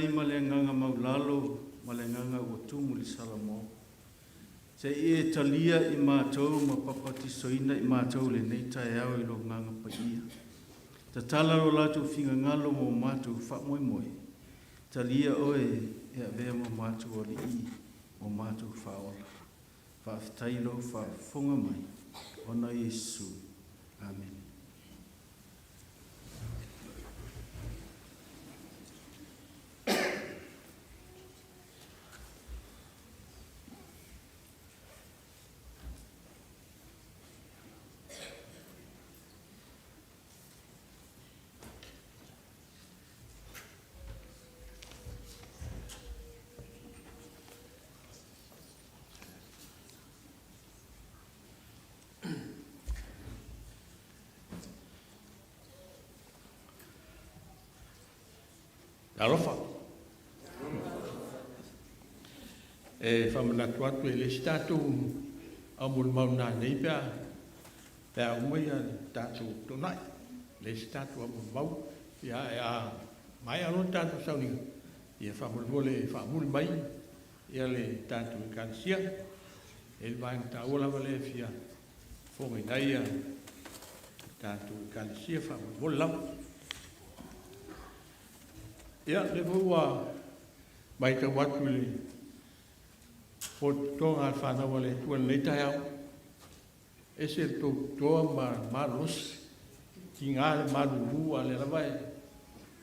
mai ma le agaga maulalo ma le agaga ua tumu i le Salamo. Se i e talia i matou ma papatisoina i matou i lenei taeao i lou Agaga Paia. Tatala lo latou fingagalo mo matou faamoemoe. Talia oe e avea ma matou Alii mo matou Faaola. Faafetai i lou faafofoga mai ona Iesu. Amene. Talofa. E faamanatu atu e le isi tatou aumolimau nanei pe a pe a uma ia tatou tonai. Le isi tatou aumolimau ia e a maea loa tatou sauniga ia faamolemole faamuli mai ia le tatou ekalesia. E le vaega taua lava lea e fia fofogaina ai ia tatou ekalesia faamolemole lava. Ia, lea foi ua matau atu i le pototoga a le fanau a le Atua i lenei taeao, ese le tou toa ma malolosi, tiga le malulu, a o lea lava e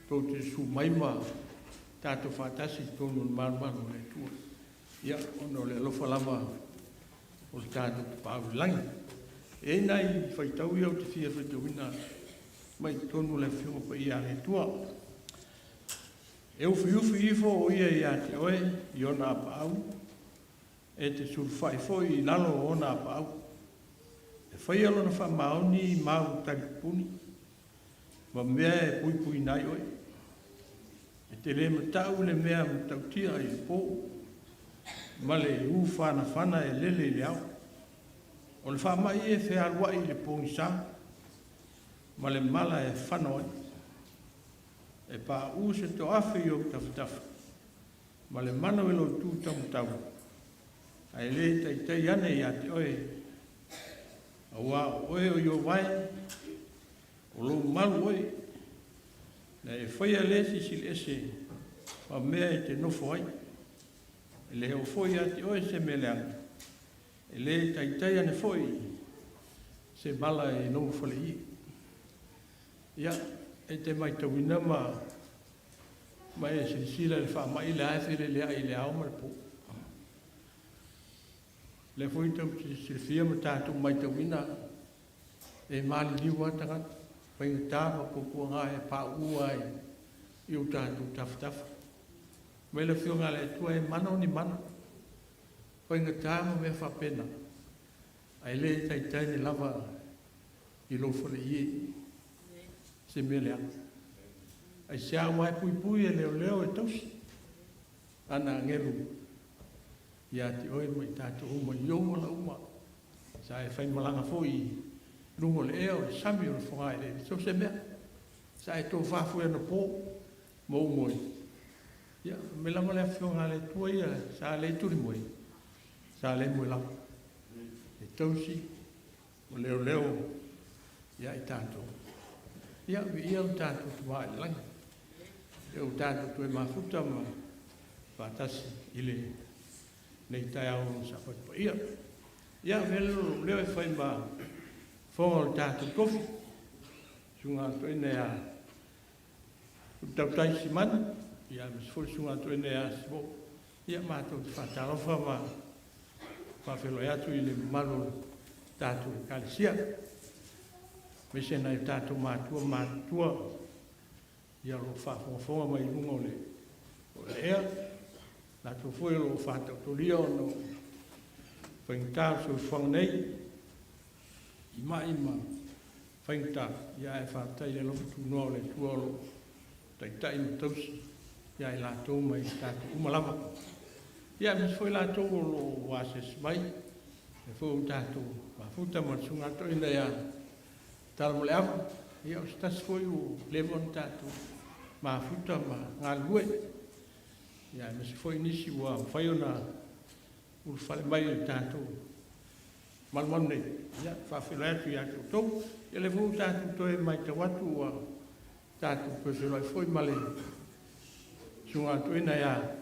tou te susu mai ma tatou faatasi i totonu o le malumalu o le Atua. Ia, ona o le alofa lava o le tatou Tapaau i le Lagi. E i ai nai faitau ia ou te fia faitauina mai totonu o le Afioga Paia a le Atua. E ufiufi ifo o ia ia te oe i ona apaau, e te sulufai foi i lalo o ona apaau. E faia lona faamaoni i mau talipupuni, ma mea e puipuina ai oe. E te le matau i le mea matautia i le po, ma le ufanafana e lele i le ao. O le faamai e fealuai i le pogisa, ma le mala e fano ai. E paʻu se toafe i ou tafatafa, ma le mano i lou tu taumatau, ae le taitai ane ia te oe, auā o oe o Ieova e, o lou malu oe, na e faia le Silisili Ese ma mea e te nofo ai. E le oo foi ia te oe se mea leaga, e le taitai ane foi se mala i lou faleie. Ia, e te matauina ma ma e silasila i le faamai lea e feleleai i le ao ma le po. Lea foi tou te silafia ma tatou matauina e maliliu lava tagata, faigata ma puapuaga e pauu ai i o tatou tafatafa. Mai le Afioga a le Atua e mana o ni mana, faigata ma mea faapena, ae le taitai ane lava i lou faleie se mea leaga. Aisea aua e puipui e leoleo e tausi ana agelu ia te oe ma i tatou uma i ou ala uma. Sa e faimalaga foi i luga o le ea, o le sami, o le fogaeleele, so o se mea. Sa e tofa foi anapo ma ou moe. Ia, fai mai lava le Afioga a le Atua ia, sa le tuli moe, sa le moe lava. E tausi ma leoleo ia i tatou. Ia, viia lo tatou Tama i le lagi. Ia ua tatou toe mafuta ma faatasi i le nei taeao o Sapatu Paia. Ia, avea le lou leo e fai ma fofoga o le tatou tofi, susuga toeaina ia Tautai Simanu, ia aemaise foi le susuga toeaina ia Simo. Ia matou te faatalofa ma faafeiloai atu i le mamalu o le tatou Ekalesia, aemaise nai o tatou matua matutua ia o lo o faafogafoga mai i luga o le o le ea, latou foi o lo o faataotolia ona o faigata o le soifuaga nei i mai ma faigata, ia ae faafetai i le alofa tunoa o le Atua o lo o taitai ma tausi ia i latou ma i tatou uma lava. Ia aemaise foi latou o lo o asiasi mai, lea foi ua tatou mafuta ma le Susuga Toeaina ia Talamoleava, ia o se tasi foi ua leva ona tatou mafuta ma galulue. Ia, aemaise foi nisi ua mafai ona ulufale mai i le tatou malumalu nei. Ia, e faafeiloai atu ia te outou. Ia, o lea foi ua tatou toe matau atu ua tatou toe feiloai foi ma le susuga toeaina ia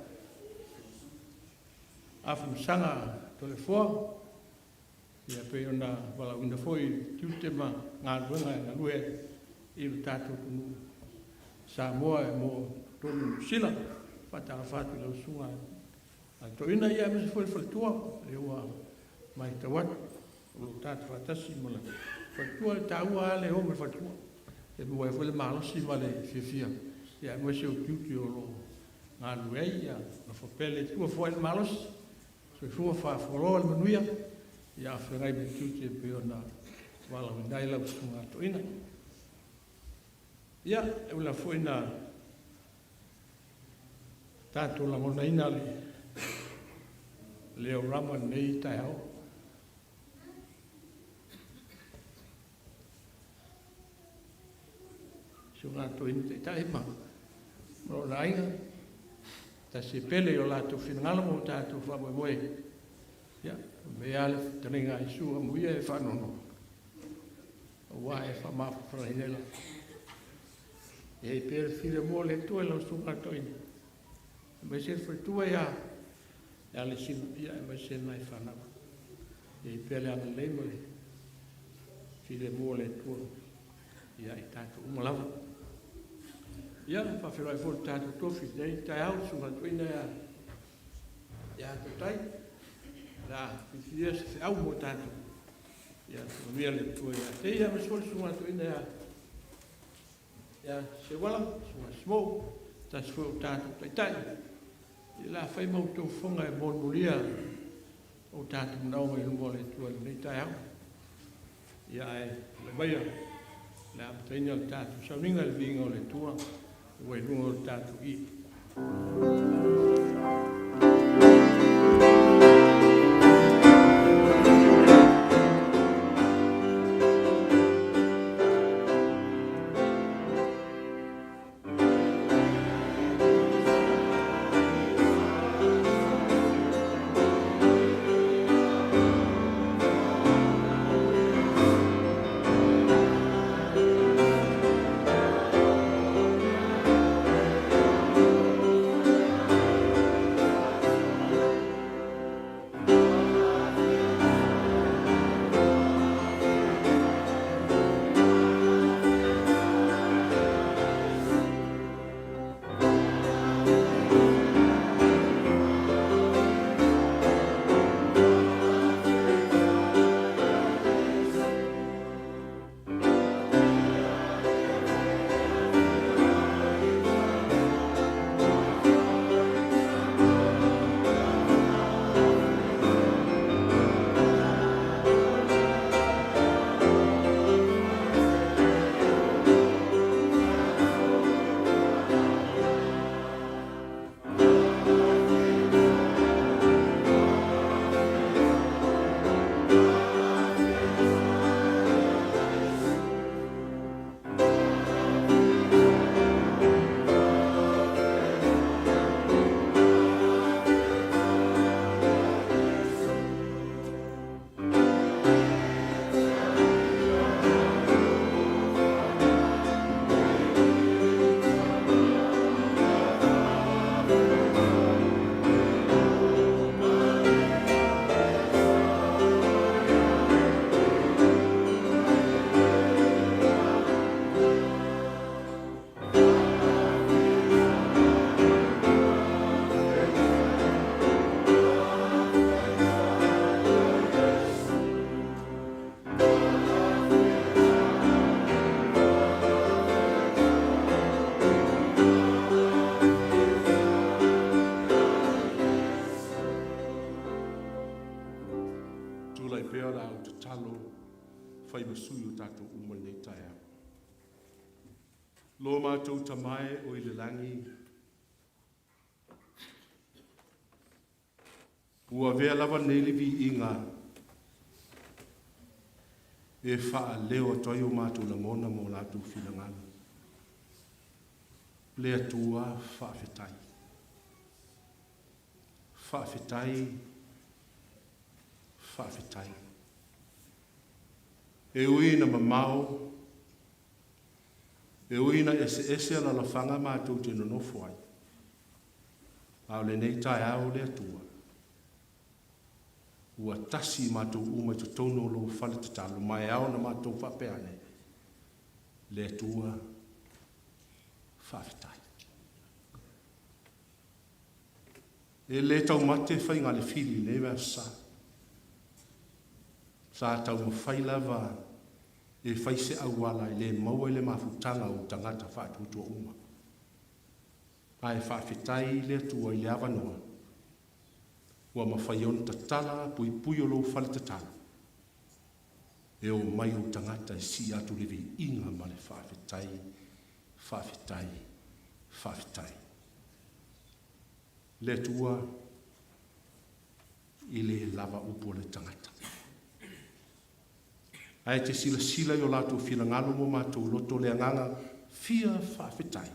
Afamasaga Toleafoa, ia pei ona valaauina foi i tiute ma galuega e galue ai i lo tatou atunuu Samoa e mo totonu o Niu Sila. Faatalofa atu i lau susuga a toeaina, ia aemaise foi le faletua, lea ua matau atu o lo o tatou faatasi ma le faletua. E taua lava le o ma le faletua e maua ai foi le malosi ma le fiafia, ia aemaise o tiute o lo o galulue ai. Ia alofa pea le Atua foai le malosi, soifua faafualoa le manuia, ia afeagai ma tiute e pei ona valaauina ai lau susuga toeaina. Ia, e ula foi na tatou lagonaina le leo rama lenei taeao. Si o latou ina taitai ma lona aiga, tasi e pele i o latou finagalo ma o tatou faamoemoe. Ia, mea le fetalaiga a Iesu amuia e faanoanoa, aua e faamafanafanaina ai lava. E ai pea le filemu o le Atua i lau susuga toeaina, aemaise le faletua ia Alesina, ia aemaise nai fanau. E ai pea le agalelei ma le filemu o le Atua ia i tatou uma lava. Ia, faafeiloai foi le tatou tofi lenei taeao, susuga toeaina ia Totai, o le a filifilia se feau mo tatou. Ia manuia le Atua ia te ia, aemaise foi le susuga toeaina ia Seuala, susuga Simou, tasi foi o tatou taitai. Ia la fai ma outou fofoga e molimolía o tatou manaoga i luma o le Atua i lenei taeao. Ia ae tulai maia le amataina o le tatou sauniga i le viiga o le Atua ua i luga o le tatou ie. Tulai pea la au tatalo fai ma sui o tatou uma i lenei taeao. Lo matou Tama e o i le lagi, ua avea lava nei le viiga e faaleo atu ai o matou lagona ma o latou finagalo. Le Atua faafetai. Faafetai, faafetai. E ui ina mamao, e ui ina eseese alalafaga matou te nonofo ai, a o lenei taeao le Atua, ua tasi matou uma i totonu o lou fale tatalo, ma e ao ona matou faapea ane, le Atua, faafetai. E le taumate faiga a le fili i lenei vaiaso sa. Sa taumafai lava e fai se auala e le maua i le mafutaga o tagata faatuatua uma. Ae faafetai le Atua i le avanoa, ua mafai ona tatala puipui o lou fale tatalo, e o mai ou tagata e sii atu le viiga ma le faafetai, faafetai, faafetai. Le Atua, i le lava upu a le tagata. Ae te silasila i o latou finagalo ma o matou loto le agaga fia faafetai,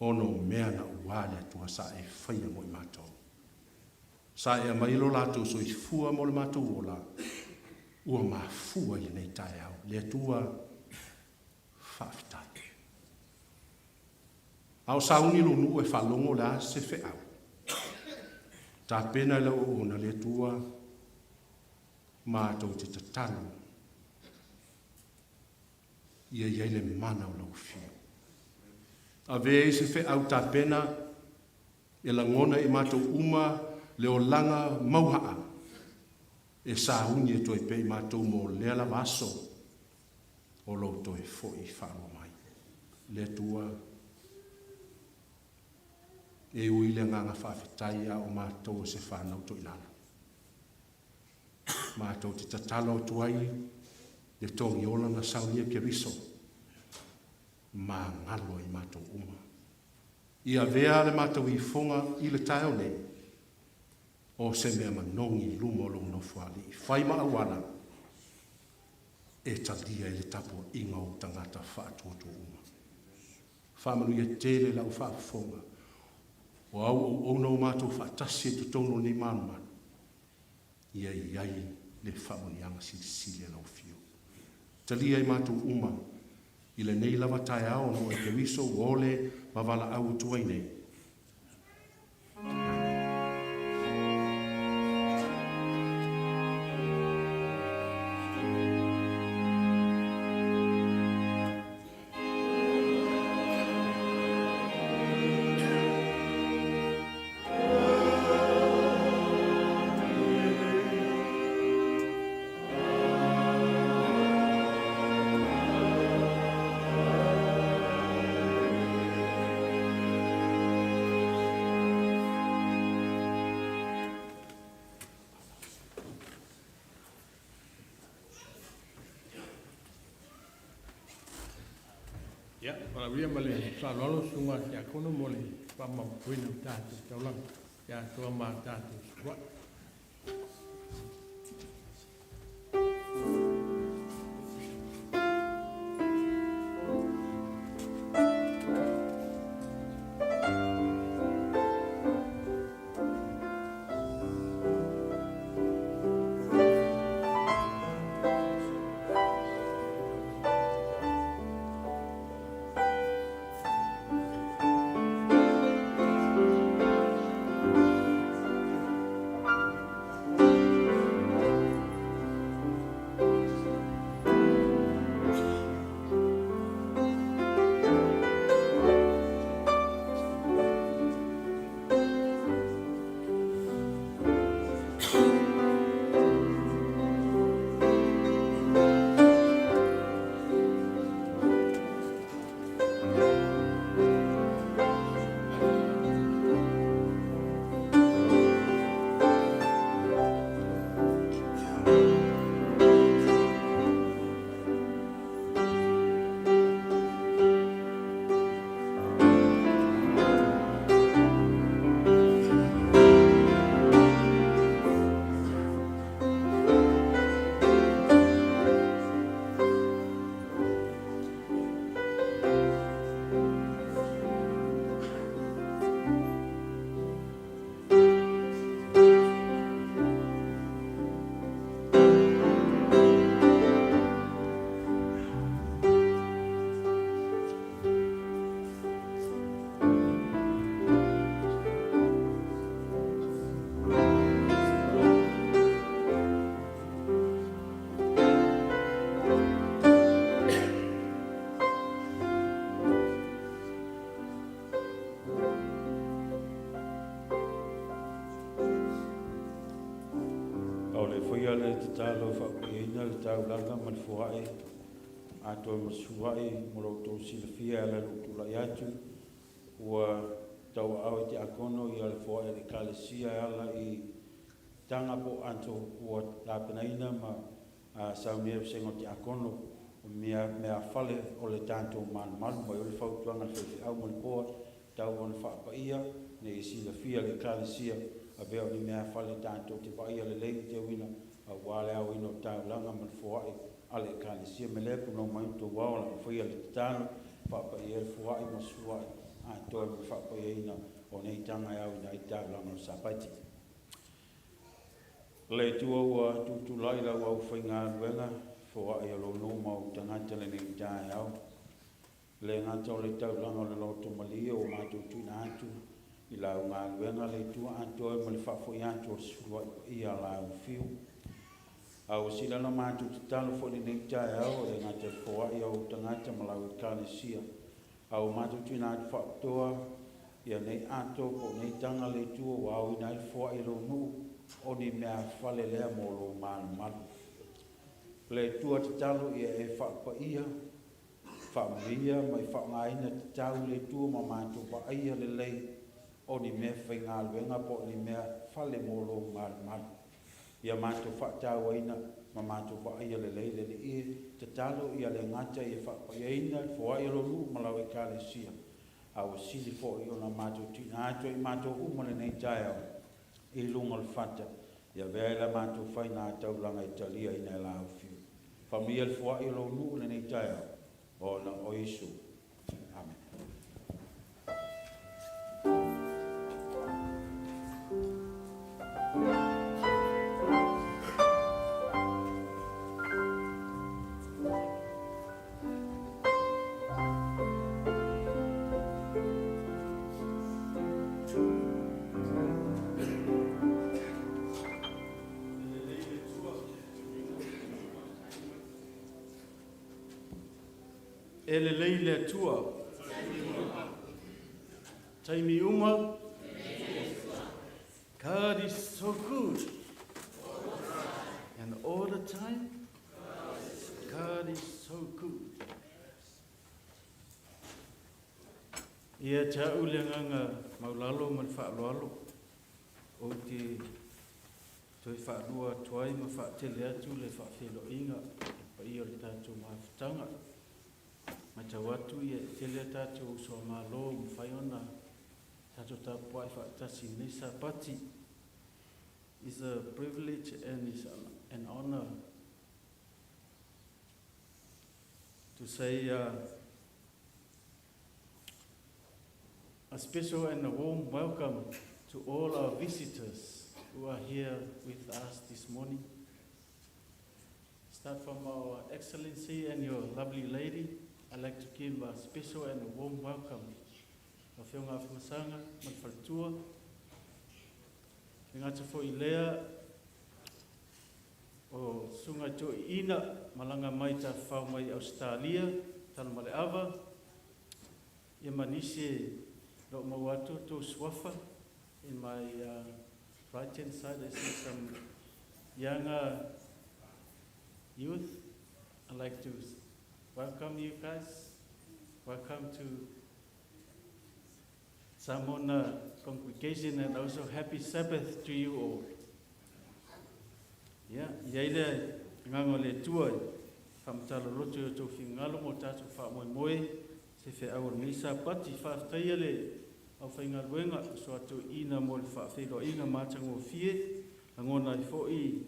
ona o mea na ua le Atua sa e faia mo i matou. Sa e aumai lo latou soifua mo le matou ola, ua mafua i lenei taeao. Le Atua, faafetai. A o sauni lou nuu e faalogo le a se feau, tapena e lau auauna le Atua, matou te tatalo, ia i ai le mana o lau afio. Ave i se feau tapena, e lagona i matou uma le olaga mauhaa, e sauni atu ai pea i matou mo lea lava aso, o lou toe foi faalua mai. Le Atua, e ui le agaga faafetai a o matou o se whanau toilalo. Matou te tatalo atu ai le togi ola na saunia Keriso, ma galo i matou uma. Ia avea le matou ifoga i le taeao nei, o se mea manogi i luma o lou nofoalii. Fai ma auala, e talia i le tapuaiga o tagata faatuatua uma. Faamanuia tele lau faafofoga, o au o ona o matou faatasi e totonu o nei malumalu, ia i ai le faamuniaga silisili a lau afio. Talia i matou uma, i lenei lava taeao ona o e Keriso ua ole ma valaau atu ai nei. Ia, faalauvia ma le faaaloalo susuga i le Tiakono mo le faamamaluina o tatou taulaga. Ia atoa ma tatou suluai. faia le tatalo e faapaiaina le taulaga ma le foa'i atoa ma sua'i mo lo outou silafia e ala i lou tulai atu ua tauaao e tiakono ia le foa'i a le Ekalesia e ala i taga po o ato ua tapenaina ma saunia e vasega o tiakono o mea meafale o le tatou malumalu mai o le fautuaga a le faifeau ma le poa tau ona faapaia ina ia silafia e le Ekalesia avea o ni meafale tatou te vaaia lelei le teuina auā le aoina o taulaga ma le foa'i a le Ekalesia. Me lea punou mai outou ao o le a faia le tatalo faapaia le foa'i ma sua'i atoa ma le faapaiaina o nei taga e aoina ai taulaga o le Sapati. Le Atua ua tutulai lau aufaigaluega foa'i o lou nuu ma ou tagata lenei taeao. Le gata o le taulaga o le loto malie ua matou tuuina atu i lau galuega le Atua atoa ma le faafoi atu o le sulua'i paia a lau fiu. A ua sila na matou tatalo foi lenei taeao e le gata i le foa'i o ou tagata ma lau Ekalesia, a ua matou tuuina atu faapitoa ia nei ato po o nei taga le Atua ua aoina ai le foa'i o lou nuu o ni meafale lea mo lou malumalu. Le Atua tatalo ia e faapaia faamanuia ma i faaaogaina tatau le Atua ma matou vaaia lelei o ni mea faigaluega po o ni mea fale mo lou malumalu. Ia matou faatauaina ma matou vaaia lelei le Alii e tatalo ia le gata ia faapaiaina le foai o lou nuu ma lau Ekalesia, a ua sili foi ona matou tuuina atu ai matou uma lenei taeao i luga o le fata, ia avea ai la matou faiga taulaga e taliaina e la ufiu. Faamanuia le foai o lou nuu lenei taeao, ona o Iesu. Amen. E lelei le Atua. Taimi uma. God is so good. And all the time, God is so good. Ia te au le agaga maulalo ma le faaaloalo, ou te toe faalua atu ai ma faatele atu le faafeiloaiga i le paia o le tatou mafutaga. Matau atu ia e tele a tatou uso a Malo ua mafai ona tatou tapuai faatasi i lenei Sapati. It's a privilege and it's an honor to say a special and a warm welcome to all our visitors who are here with us this morning. Start from our Excellency and your lovely lady. I'd like to give a special and a warm welcome. Afioga Afamasaga ma le faletua. E gata foi lea o susuga i toeaiina malaga mai tafafao mai Ausetalia, Tanumaleleava, ia ma nisi e le o maua atu o outou suafa. In my right hand side I see some younger youth. I'd like to welcome you guys. Welcome to Samona congregation and also happy Sabbath to you all. Ia, i ai le agaga o le Atua e faamatala loto i o outou finagalo ma o tatou faamoemoe se feau o lenei Sapati. Faafetaia le aufaigaluega o soatoina mo le faafeiloaiga matagofie, lagona ai foi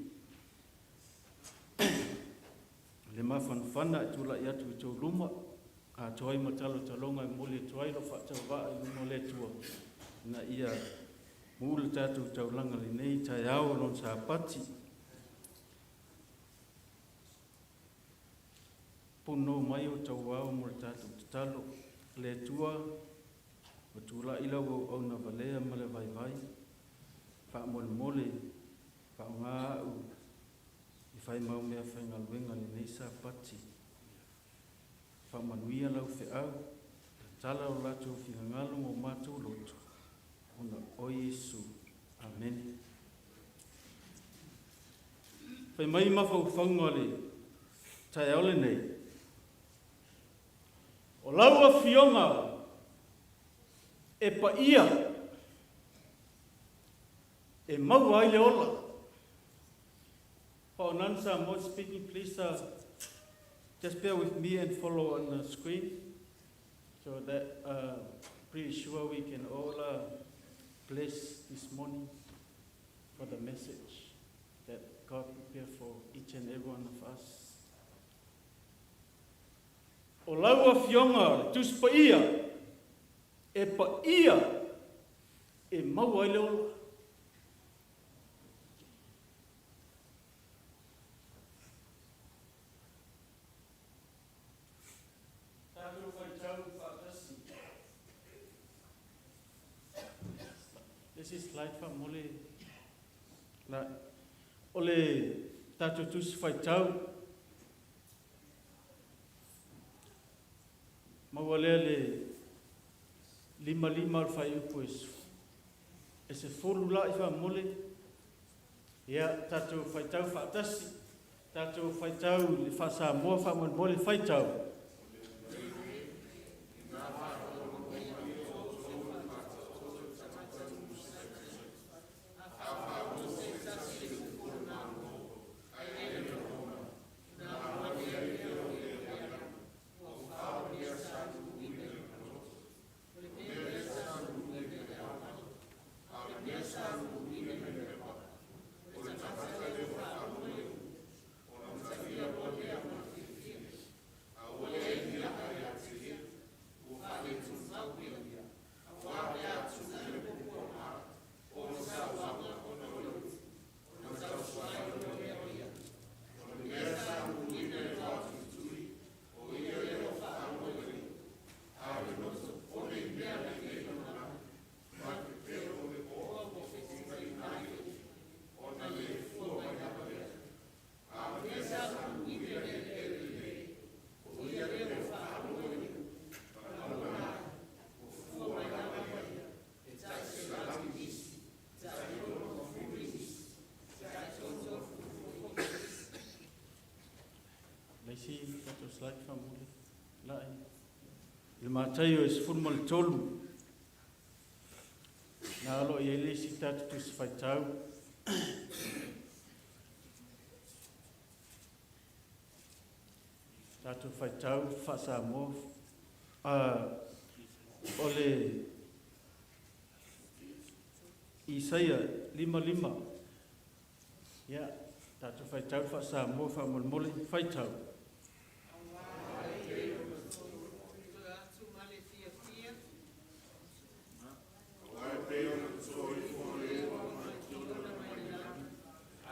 le mafanafana e tulai atu i tou luma, atoa ai ma talotaloga e momoli atu ai lou faatauvaa i luma o le Atua, ina ia mu le tatou taulaga lenei taeao o lona Sapati. Puno mai o tauao mo le tatou tatalo. Le Atua, ua tulai lau auauna valea ma le vaivai, faamolemole, faaaoga au e fai mau mea faigaluega lenei Sapati. Faamanuia lau feau, tatala o latou finagalo ma o matou loto, ona o Iesu. Amene. Fai mai mafaufauga o le taeao lenei, O lau Afioga e paia e maua ai le ola. For non-Samoan speaking, please just bear with me and follow on the screen so that pretty sure we can all bless this morning for the message that God prepared for each and every one of us. O lau Afioga le Tusi Paia, e paia e maua ai le ola. Tatou faitau faatasi. Le isi slide faamole. La, o le tatou tusi faitau. Maua lea le 5 5 o le fuaiupu e 10 la'i faamole. Ia, tatou faitau faatasi. Tatou faitau i le faa-Samoa faamolemole faitau. Le isi tatou slide faamole. La'i. I le Mataio e 13. Na alo i ai le isi tatou tusi faitau. Tatou faitau faa-Samoa. O le Isaia 55. Ia, tatou faitau faa-Samoa faamolemole, faitau.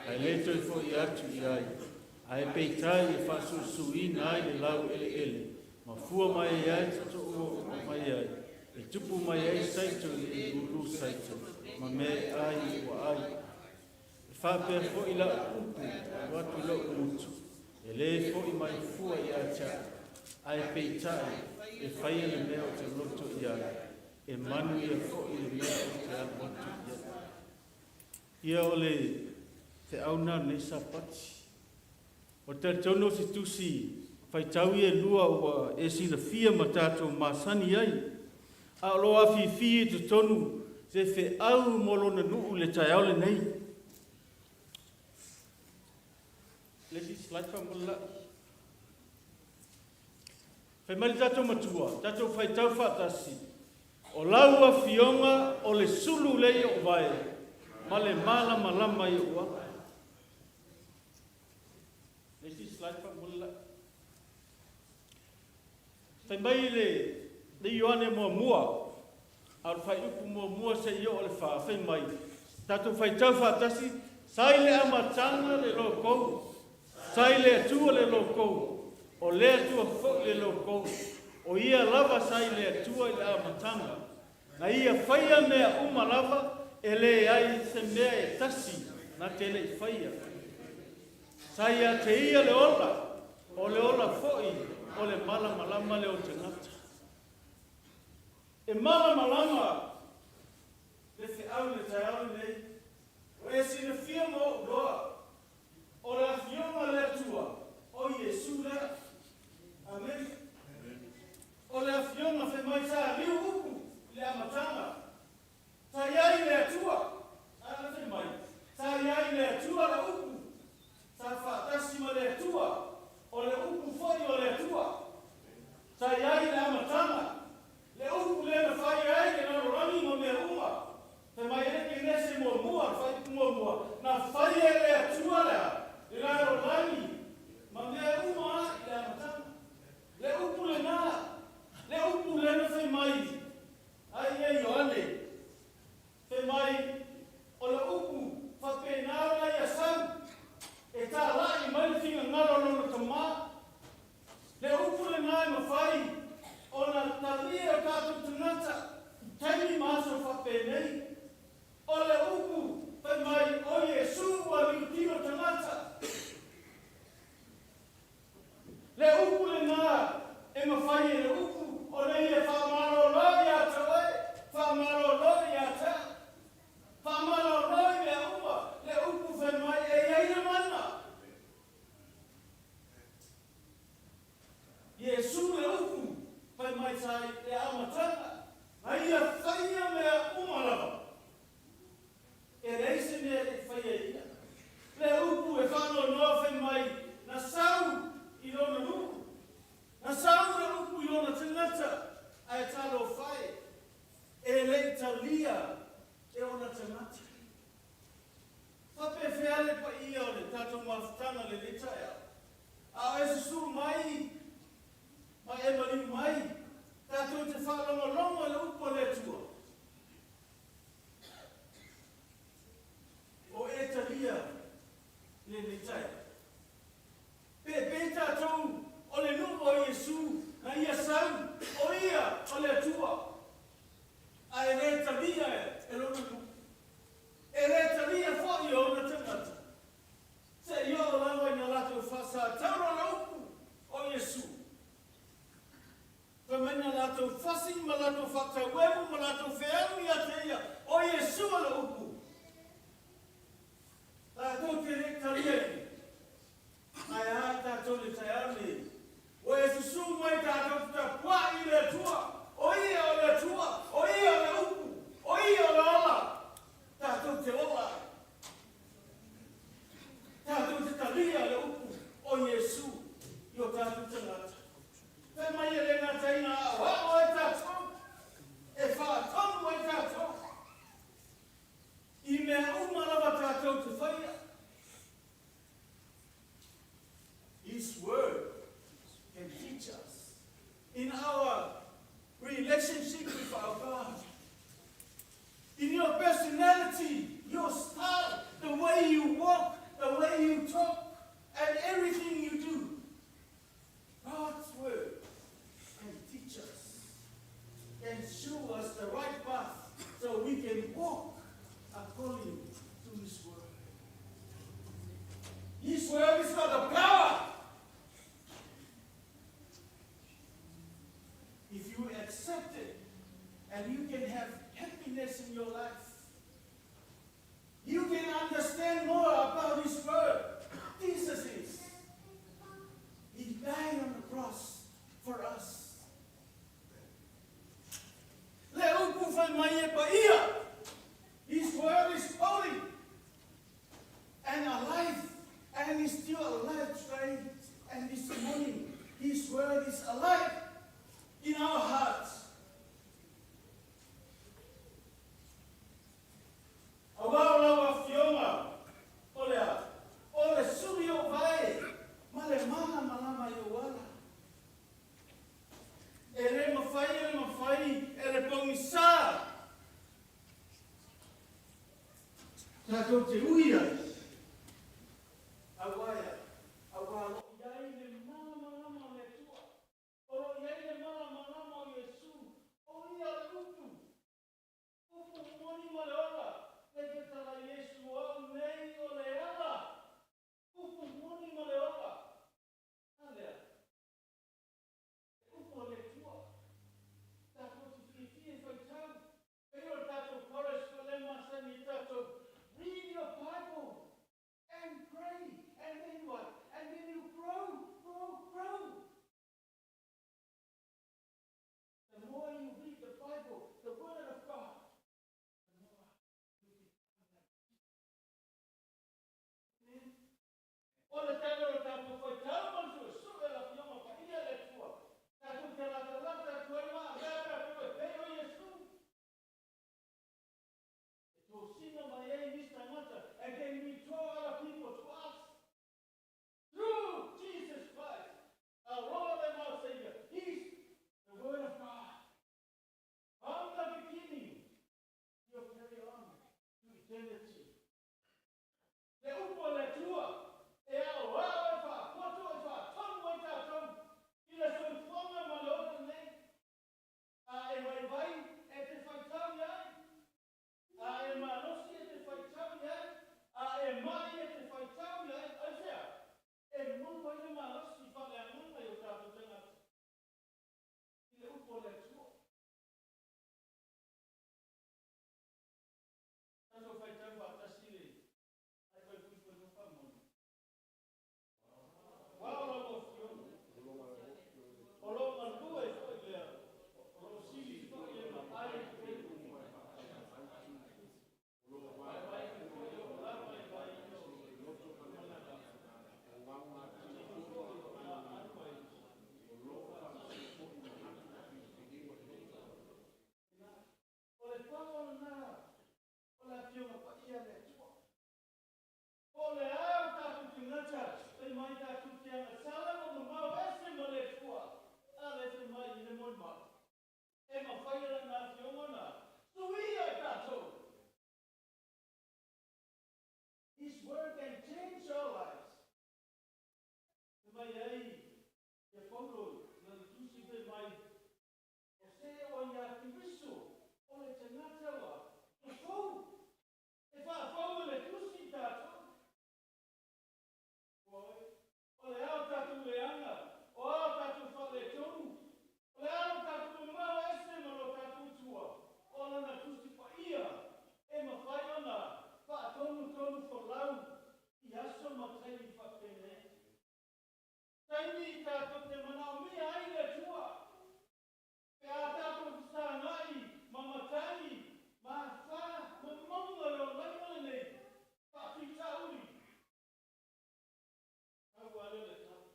Ae le toe fo'i atu i ai, ae peitai e faasuisuina ai le laueleele, ma fua mai ai tootoo mai ai, e tupu mai ai saito i le lulu saito, ma mea ai ua ai. E faapea fo'i la'u upu ua atu i lo'u gutu, e lē fo'i mai fua ia te a'u, ae peitai e faia le mea ou te loto i ai, e manuia fo'i le mea ou te alu atu i ai. Ia o le feau lena o lenei Sapati. O le talitonu o se tusi faitau ia e lua ua e silafia ma tatou masani ai, a o lo o afifi i totonu se feau mo lona nuu i le taeao lenei. Le isi slide faamolemole. Fai mai le tatou matua, tatou faitau faatasi, o lau afioga o le sulu lea i ou vae ma le malamalama i ou ala. Le isi slide faamolemole. Fai mai le Ioane muamua, a o le fuaiupu 1 seia oo i le 4, fai mai, tatou faitau faatasi, sa i le amataga le lokou, sa i le Atua le lokou, o le Atua fo'i le lokou, o ia lava sa i le Atua i le amataga. Na ia faia mea uma lava, e leai se mea e tasi na te le i faia. Sa ia te ia le ola, o le ola fo'i o le malamalama lea o tagata. E malamalama le feau i le taeao lenei, ua e silafia ma ou iloa, o le muamua, le fuaiupu muamua, na faia e le Atua le a? Le lalolagi ma mea uma lava i le amataga. Le upu lena, le upu lea na fai mai ai ia Ioane, fai mai, o le upu faapena ona ia sau, e talai mai le finagalo o lona Tama. Le upu lena e mafai ona talia e o tatou tagata i taimi ma aso faapenei. O le upu fai mai o Iesu ua liutino tagata. Le upu lena e mafai e le upu ona ia faamalolo ia te oe, faamalolo ia te au, faamalolo i mea uma, le upu fai mai e i ai le mana. Iesu le upu fai mai sa i le amataga, na ia faia mea uma lava. E leai se mea e le i faia e ia. Le upu e faanoanoa fai mai, na sau i lona nuu, na sau le upu i ona tagata, ae talofa e, e le i talia e ona tagata. Faapefea le paia o le tatou mafutaga lenei taeao, a o e susuu mai ma e maliu mai, tatou te faalogologo i le upu a le Atua? O e talia lenei taeao. Pe pei tatou o le nuu o Iesu na ia sau, o ia o le Atua, ae le talia e lona nuu, e le talia foi e ona tagata, seia oo lava ina latou faasatauro le upu o Iesu. Fai mai na latou fasi ma latou faatauemu ma latou fealu ia te ia, o Iesu o le upu. Tatou te le i taliaina, ae a i tatou i le taeao lenei, ua e susū mai tatou te tapuai i le Atua, o Ia o le Atua, o Ia o le upu, o Ia o le ola, tatou te ola ai. Tatou te talia le upu o Iesu i o tatou tagata. Fai mai e le gata ina aoao ai tatou, e faatonu ai tatou i mea uma lava tatou te faia. His word can teach us in our relationship with our God, in your personality, your style, the way you walk, the way you talk, and everything you do. God's word can teach us, can show us the right path so we can walk according to His word. His word is got the power. If you accept it, and you can have happiness in your life, you can understand more about His word. Jesus is. He died on the cross for us. Le upu fai mai e paia. His word is holy and alive, and is still alive today and this morning. His word is alive in our hearts. Auā o lau Afioga o le a? O le suli o vae ma le malamalama i ou ala. E le mafai e le mafai e le pogisa tatou te ui ai. Auā e a? Auā o lo o i ai le malamalama o le Atua. O lo o i ai le malamalama o Iesu, o ia o le upu. Upu moni ma le ola, le fetala Iesu o au nei o le ala. Upu moni ma le ola. A lea? Le upu a le Atua. Tatou te fiafia e faitau. Pei o le tatou chorus fa le masani i tatou. Read your Bible. E mafai e Lana Afioga ona suia i tatou. His word can change our lives. Fai mai ai ia Paulo i lana tusi fai mai, O se ua ia Keriso, o le tagata ua fou. E faafou e le tusi i tatou. O le a o tatou leaga, o a o tatou faaletonu, o le a lo tatou mamao ese ma lo tatou Atua, o Lana Tusi Paia e mafai ona faatonutonu folau i aso ma taimi faapenei. Taimi tatou te manaomia ai le Atua, pe a tatou fesagai ma matai ma afa ma mauga o le olaga lenei faafitauli. Pau lava lea o le tala,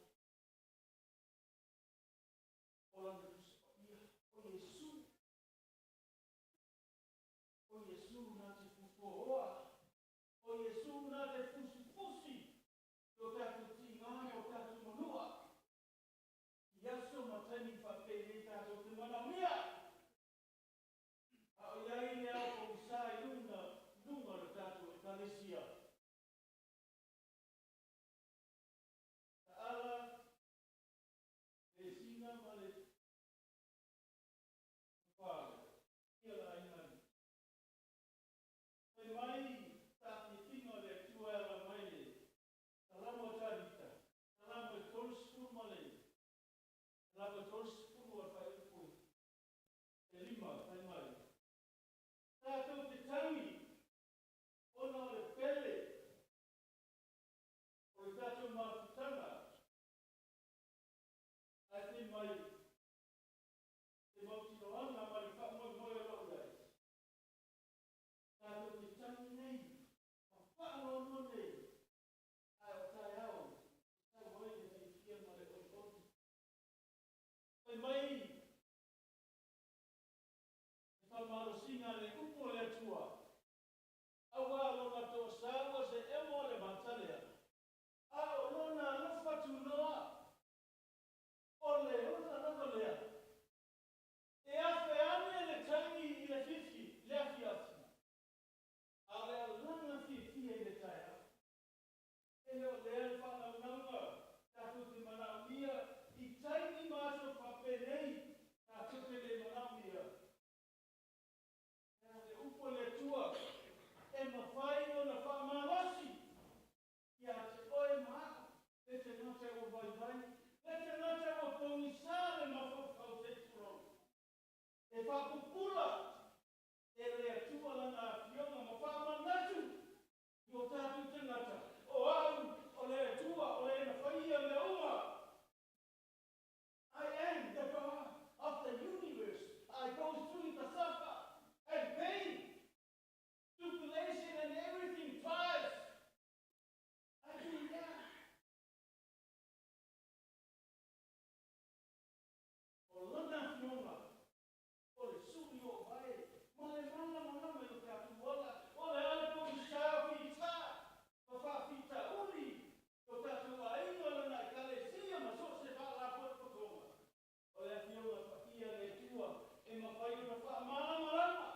o Lana Tusi Paia, o Iesu. O Iesu na te fufuaoa, o Iesu na te fusifusi i o tatou tiga ma o tatou manua. I aso ma taimi faapenei tatou te manaomia, a o i ai le ao pogisa i luga o le tatou Ekalesia. Taala vesiga ma le fale ia le aiga alii. Fai mai taafiafiga o le Atua e ala mai le Salamo a Tavita, Salamo e 30 ma le Salamo e 30 o le faaiupu e 5, fai mai, Tatou te tangi ona o le pele o le tatou mafutaga, ae fai mai te mautinoaga ma le faamoemoe o lou ai. Tatou te tangi nei ma faanoanoa nei, ae o taeao e sau ai le fiafia ma le olioli. Fai mai le faamalosiga a le upu o le Atua, Auā lona toasā ua se emo o le mata lea, a o lona alofa tunoa, o le ola lava lea. E afe ane le tangi i le fifi, le afiafi, a o le alaga fiafia i le taeao. E le o lea le faanaunauga tatou te manaomia i taimi ma aso faapenei tatou te le manaomia. Ea le upu a le Atua e mafai ona faamalosi ia te oe ma a'u, le tagata ua vaivai, le tagata ua pogisa le mafaufau se i tulou. E faapupula e le Atua lana afioga ma faamanatu i o tatou tagata, o a'u o le Atua o le na faia mea uma. I am the God of the universe, I go through the suffer and pain, tribulation and everything, trials. I do that. O lana afioga, o le sui o vae, ma le malamalama i o tatou ola, o le a le pogisa o fita, ma faafitauli i o tatou aiga, lana Ekalesia ma so o se faalapotopotoga. O le Afioga Paia a le Atua e mafai ona faamalamalama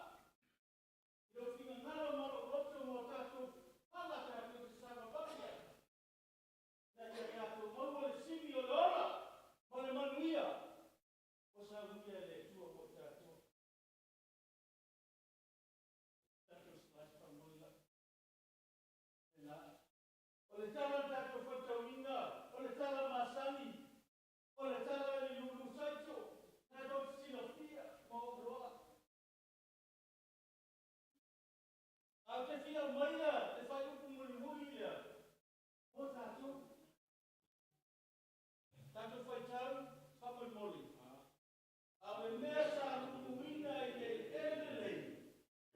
i lou finagalo ma lou loto ma o tatou pala tatou te savavali ai, ina ia tatou maua le sili o le ola ma le manuia ua saunia e le Atua mo i tatou. Tatou slice faamolemole la. Lena. O le tala na tatou faitauina, o le tala masani, o le tala i lulu saito, tatou te silafia ma ou loa. A ou te fia aumaia le faaiupu mulimuli lea mo tatou. Tatou faitau faamolemole. A o le mea sa luluina i le eleele lelei,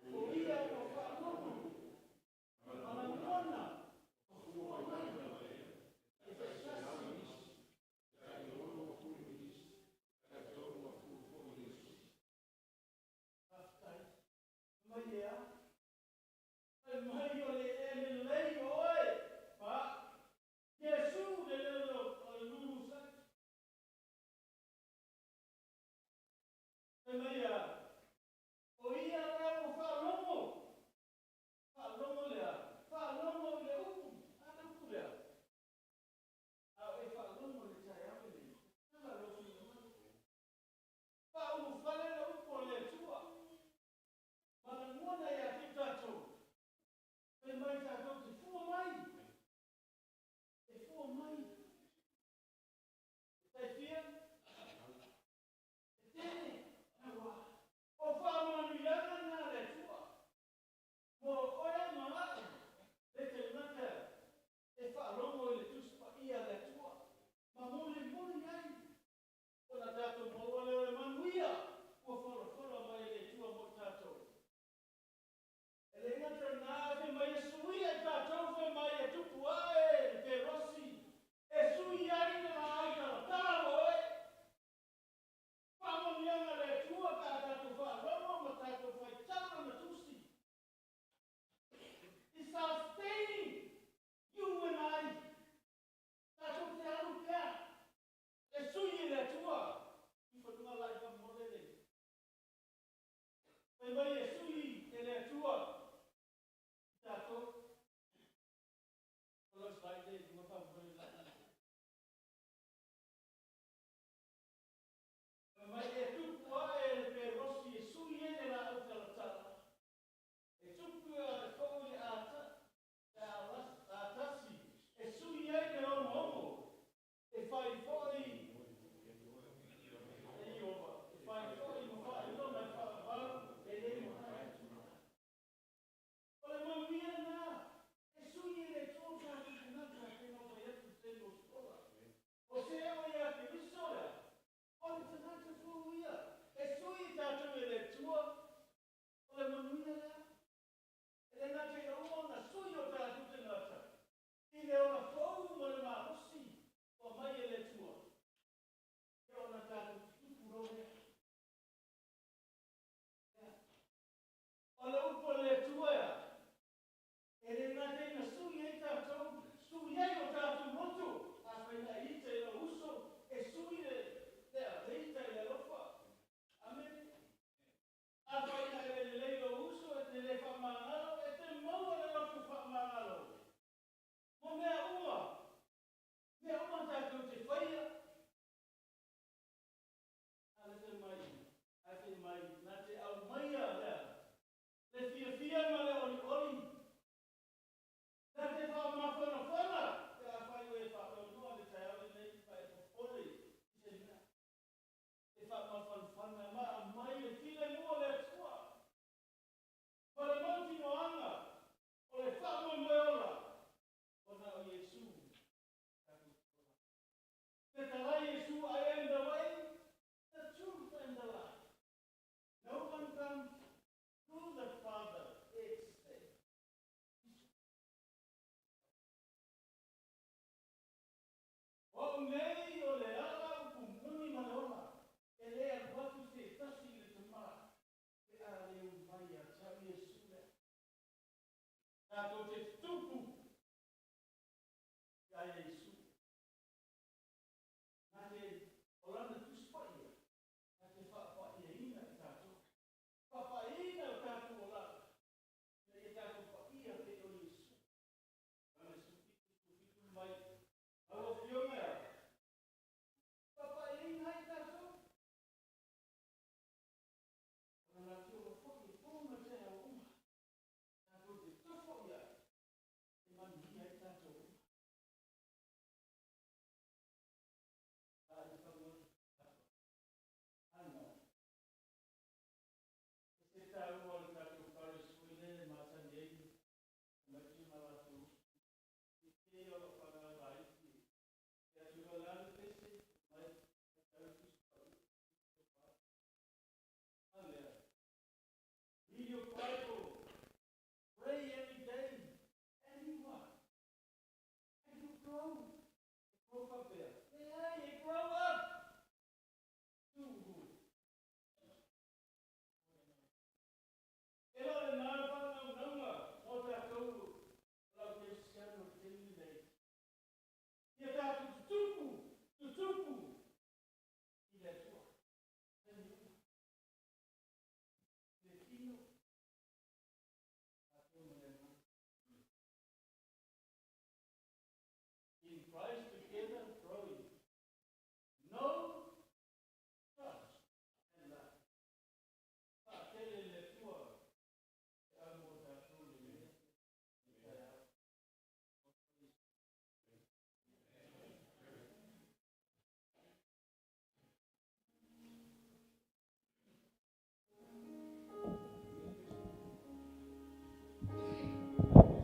o ia ua faalulu ma lagona ma fua mai e taitasi nisi. Faafetai. Mai e a? Fai mai o le eleele lelei o oe, ma au. Ia nei o le ala upu moni ma le ola, e le alu atu se tasi i le Tamā, pe a le ui mai ia te au Iesu lea. Tatou te tutupu ia Iesu. Na te, o lana Tusi Paia, na te faapaiaina i tatou. Faapaiaina o tatou olaga, ina ia tatou paia pei o Iesu. Ioane 17, 17 mai, lau Afioga e a? Faapaiaina ai tatou. O lana te ola foi e po ma le taeao uma. Tatou te tofo i ai, e manuia ai tatou uma. A i faguaga. Ano. E se taua o le tatou parish foi lea e masani ai tamaiti ma latou uso. I te o lau fanau laiti e atu loa le alu pese mai faitau Tusi Paia. A lea. Read your Bible. Pray every day. And you what? And you grow. E grow faapea. Leai, e grow up. To who? E le o lena le faanaunauga mo tatou o lau kerisiano i le taimi lenei. Ia tatou tutupu, tutupu i le Atua. Taimi uma. I le tino, tatou ma le Agaga. In Christ together growing. Know, trust, and love. Faatele le Atua e au mo tatou le lea. Le taeao. Is he mic'd in?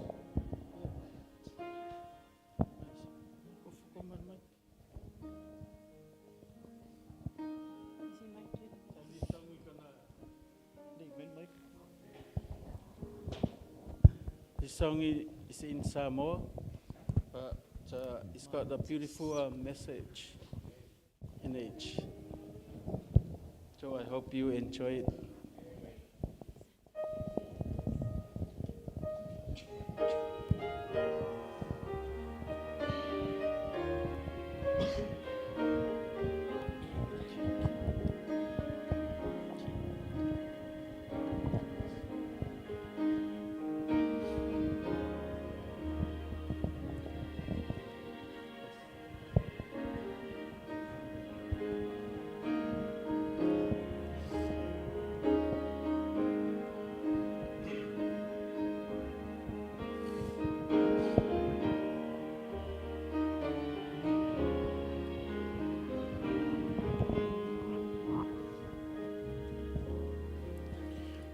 Sa li sagu i kana nei men mic. This song is in Samoa, but it's got a beautiful message in it. So I hope you enjoy it.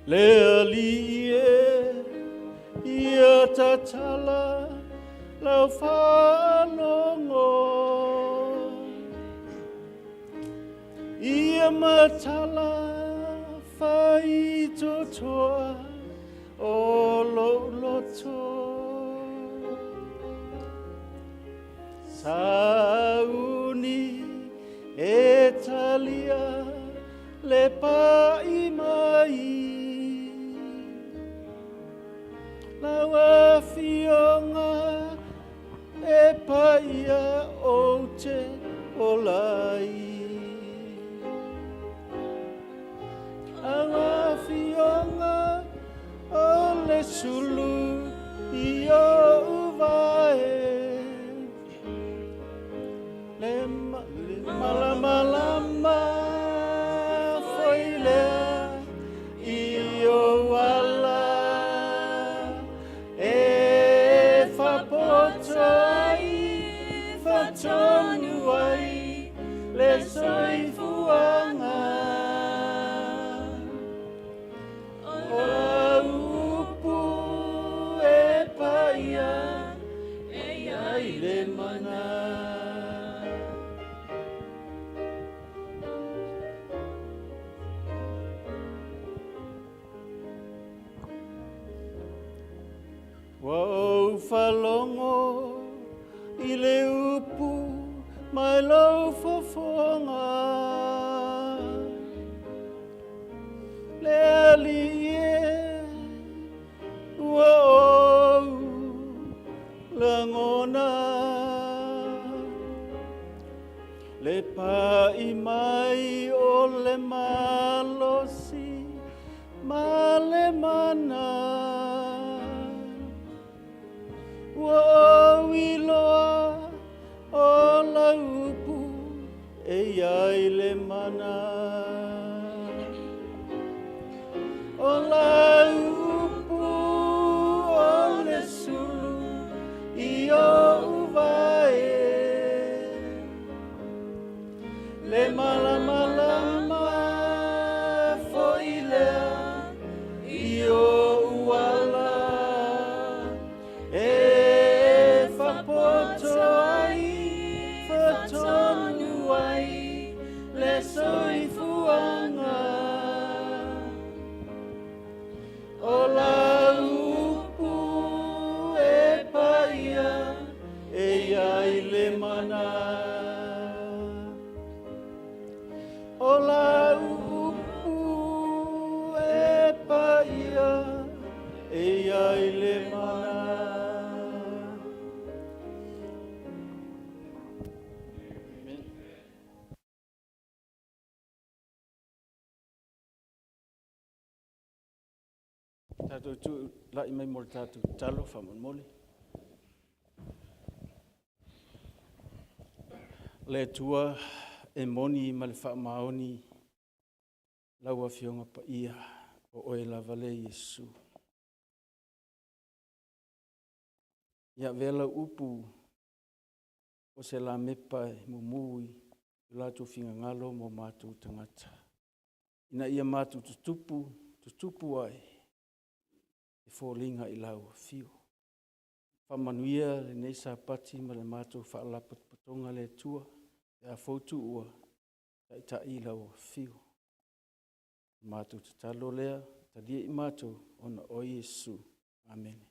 Le Alii e, ia tatala lau faalogo. Ia matala faitotoa o lou loto. Sauni e talia le pai mai. Lau afioga e paia ou te ola ai. Lau afioga o le sulu i ou vae. Le malamalama foi lea i ou ala. E faapoto ai, faatonu ai, le soifuaga. O lau upu e paia, e i ai le mana. Ua ou faalogo i le upu Mai lou fofoga Le Alii e ua ou lagona Le pa'i mai o le malosi ma le mana Ua ou iloa o lau upu e i ai le mana O lau upu o le sulu i o'u vae Le malamalama fo'i lea i o'u ala E faapoto ai faatonu ai le soifuaga O lau upu e paia e i ai le mana O lau upu e paia e i ai le mana. Amen. Tatou tula'i mai mo le tatou tatalo faamolemole. Le Atua e moni ma le faamaoni lau Afioga Paia o oe lava le Iesu. Ia avea lau upu o se lamepa e mumu i o latou finagalo ma o matou tagata. Ina ia matou tutupu, tutupu ai e foliga i lau afio. Faamanuia lenei Sapati ma le matou faalapotopotoga le Atua, pe a fou tuua, taitai i lau afio. Matou tatalo lea, talia i matou, ona o Iesu. Amene.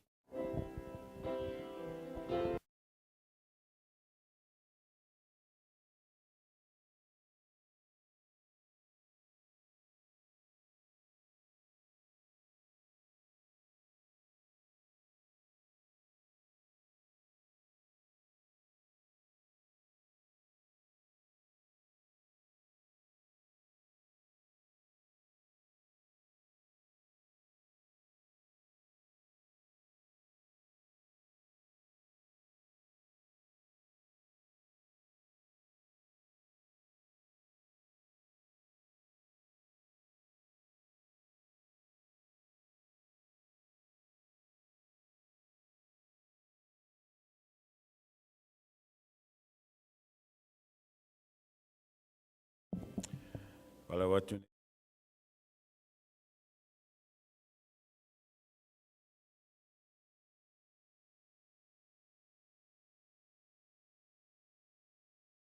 Falau atu.